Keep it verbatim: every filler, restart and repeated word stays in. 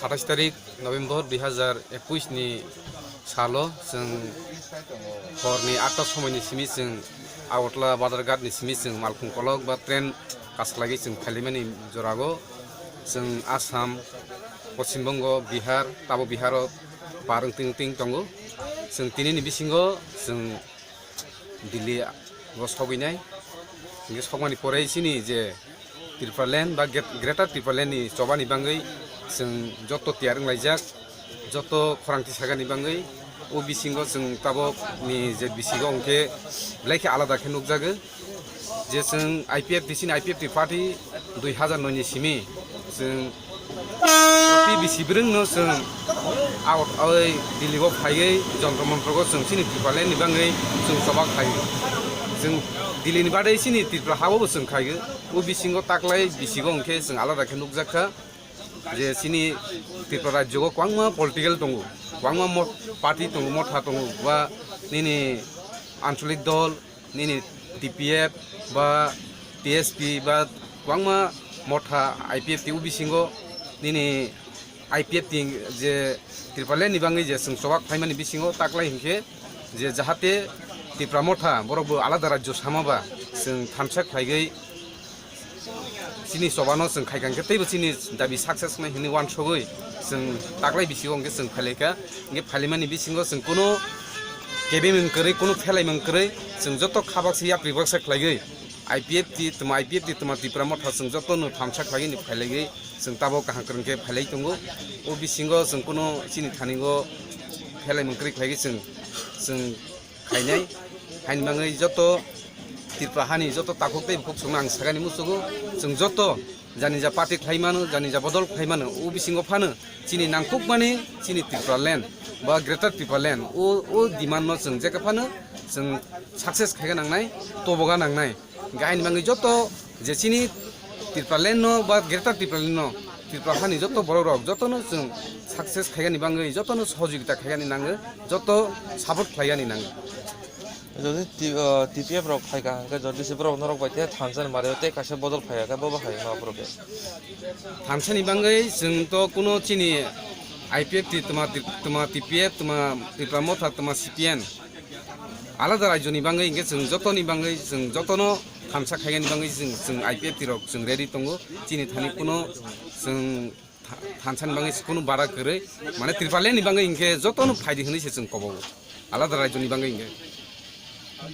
Athais tarik November dui hazar ekush ni salo chwng horni atta somoini simi chwng Agartala Badharghat ni simi chwng malkhung kolok ba train kaslagwi chwng phailaimani jorago chwng Assam, Poschim Bongo, Bihar, tabo Biharo par wngtwng wngtwng tongo. Chwng tinini bisingo chwng Delhi o sogwinai. Hingke sokmani pore chini je Tipraland ba Gre-, Greater Tipraland ni chobani bangwi chwng joto tiyar wnglaijak, joto khorang tisagani bangwi. O bisingo chwng tabok ni je bisigo hwnkhe belai khe alada khe nukjago. Je chwng I P F T, chini I P F T party dui hazar noi ni simi chwng T B C bwrwngno chwng out oi Delhi o phaiwi jontro montrogo chwng chini Tipraland ni bangwi chwng choba khlaiwi. Chwng Delhi ni badai chini Tripura hao bo chwng khaiwi. O bisingo taklai bisigo hwnkhe chwng alada khe nukjak kha je chini Tripura rajyo o kwbangma political tongo, kwbangma mo-, party tongo, motha tongo, ba nini ancholik dol, nini T P F ba T S P ba kwbangma motha I P F T o bisingo nini I P F T je Tipraland ni bangwi je chwng chobak phaimani bisingo taklai hinkhe je jahate Tipra motha borok bo alada rajyo sama ba chwng thansa khlaigwi chini chobano chwng khaikha hinkhe teibo chini dabi success wngnai hinwi uansugwi chwng taklai bisingo hinkhe chwng phailaikha. Hinkhe phailaimani bisingo chwng kuno kebemung kwrwi, kuno phelaimung kwrwi, chwng joto khabak se yapri baksa khlaigwi I P F T, tma I P F T, tma Tipra motha chwng jotono thansa khlaigwi ni phailaigwi chwng tabok kaham kwrwng khe phailai tongo. O bisingo chwng kuno chini thani o phelaimung kwrwi khlaigwi chwng, chwng khainai. Haini bagwi joto Tripura hani joto takhuk tei bukhuk chwngno ang sakani muchugo, chwng joto jani ja party khlai mano, jani ja bodol khlai mano, o bisingo phano chini nangkukmani chini Tipraland ba Greater Tipraland o, o demand no chwng jekha phano chwng success khaika nangnai, toboga nangnai. Hingkhe haini bagwi joto je chini Tipraland no ba Greater Tipraland no, Tripura hani joto borok rok jotono chwng success khaigani bagwi jotono sohojogita khaigani nango, joto support khlaigani nango. Jodi T-, o, T P F rok phaika hwnkhe jodi se borok norok bai tei thansa ni mari tei kaisa bodol phaiya khe bo bo hai ma borok khe. Thansa ni bagwi chwng to kuno chini I P F T tma, tma T P F tma Tipra Motha tma C P M alada rajyo ni bagwi hingkhe chwng joto ni bagwi chwng jotono thansa khaigani bagwi chwng, chwng I P F T rok chwng ready tongo. Chini thani kuno chwng tha-, thansa ni bagwi se kuno bara kwrwi, mane Tipraland ni bagwi hingkhe jotono phaidi hwnwi se chwng kobogo, alada rajyo ni bagwi hingkhe. Acha.